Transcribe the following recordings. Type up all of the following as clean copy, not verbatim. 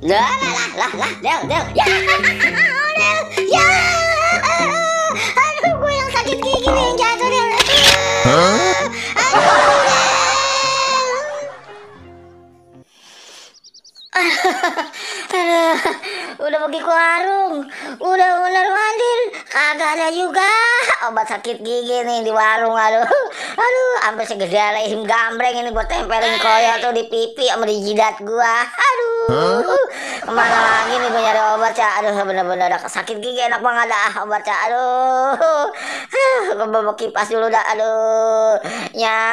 Del, Del. Ya, Del. Ya. Aduh, gue yang sakit gigi nih yang jatuh, Del. Aduh, udah pergi ke warung, udah bener mandir, kagak ada juga obat sakit gigi nih di warung. Aduh, sampai segede lehim gambreng ini gua tempelin koyo tuh di pipi sama di jidat gua. Aduh, kemana lagi nih gua nyari obat, Cak? Aduh, bener-bener ada sakit gigi enak banget dah obat, Cak. Aduh, gua bawa kipas dulu dah. Aduh, ya,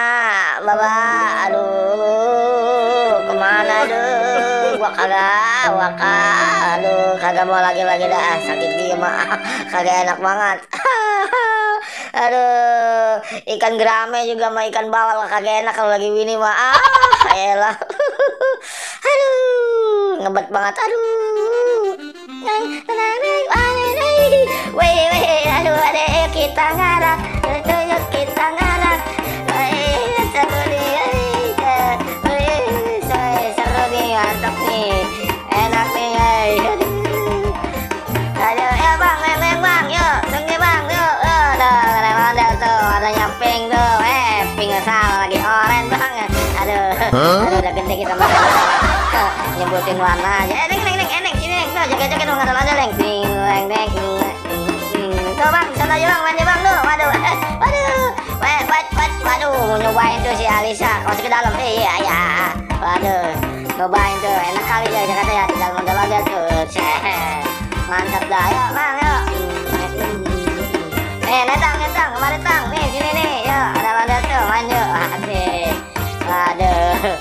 bapak. Aduh, kemana aduh? Gua kagak mau lagi dah sakit gigi mah kagak enak banget. Aduh, ikan gerame juga sama ikan bawal kagak enak kalau lagi Winnie mah. Elah. Aduh, ngebet banget. Aduh. Weh, aduh, adek kita ngarak, kita ngarak. Seru nih, mantap nih, enak nih. Aduh, ya bang, bang, yuk, tunggu bang, yuk, ada tuh, warnanya pink tuh, pink salah lagi orange bang. Aduh, udah gede kita makan, nyebutin warna aja. Neng, sini neng, tuh, joget-joget dong, ada neng, tuh bang, sana aja bang, mandi bang tuh, waduh, mau nyobain tuh si Alisa, masuk ke dalam, iya, waduh, nyobain tuh, enak kali ya, Jakarta ya, di dalam dia tuh, mantap dah, yuk bang, yuk. Nih, netang, kemarin tang, nih, sini nih, yuk, ada tuh, main yuk, asik, waduh,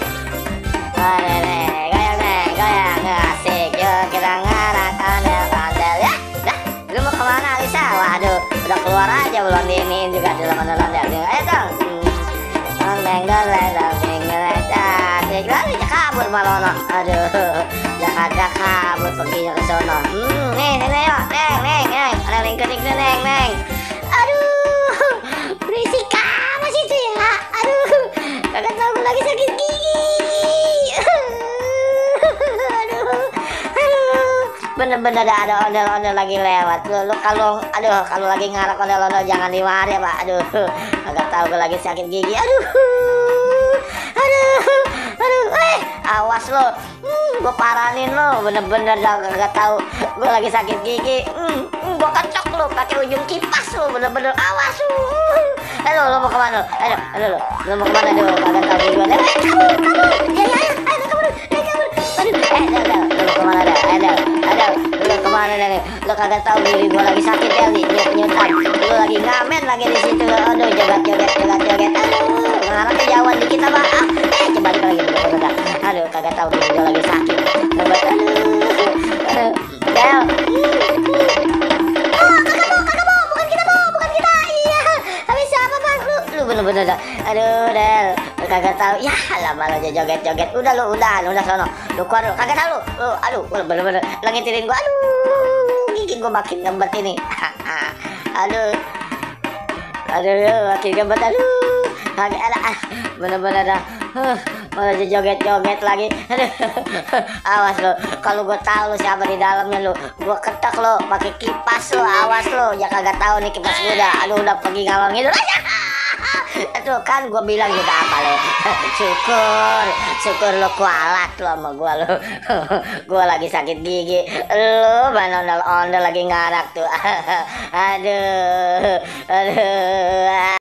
goyang, asik, yuk, kita ngarak, ondel, ya, dah, lu mau kemana Alisa? Waduh, udah keluar aja belum diiniin juga di dalam ondel, ayo dong, asik, lalu ya kabur malah, aduh, Jakarta kabur perginya ke sono. Nih, sini yuk, neng, ada lingkar neng. Aduh, berisik amat sih itu ya. Aduh, kagak tahu gue lagi sakit gigi. Aduh, bener-bener ada ondel-ondel lagi lewat. Lu kalau lagi ngarak ondel-ondel jangan dimari ya, Pak. Aduh, kagak tahu gue lagi sakit gigi. Aduh, awas lo, gue paranin lo, bener-bener gak tahu gue lagi sakit gigi. Gue kecok lo pakai ujung kipas lo, bener-bener awas lo. Aduh, lo mau kemana? Aduh, lo mau kemana dulu? Kagak tahu gue. Kabur, kabur. Aduh, lo mau kemana dah? Aduh, lo kemana dah? Lo kagak tahu diri gue lagi sakit ya nih, nyutan. Lo lagi ngamen lagi di situ. Aduh, joget. Aduh, ngarang kejauhan dikit apa? Coba lagi bener-bener. Aduh, kagak tahu diri gue lagi sakit. Aduh, Del. Bukan kita. Iya, tapi siapa bang? Lu bener-bener dah. Aduh, Del, lu kagak tahu. Ya, lama aja joget. Udah sono. Lu keluar lu. Kagak tahu lu. Aduh, bener-bener lagi ngitirin gua. Aduh, gigi gua makin ngebet ini. Aduh, makin ngebet. Aduh, kagak ada. Bener-bener dah. Malah joget lagi. Awas lo, kalau gue tahu lo siapa di dalamnya lo, gue ketek lo, pakai kipas lo, awas lo, ya kagak tahu nih kipas gue udah pergi ngalor ngidul aja. Itu kan gue bilang juga apa lo, syukur lo kualat lo sama gue lo. Gue lagi sakit gigi, lo mana ondel lagi ngarak tuh. Aduh.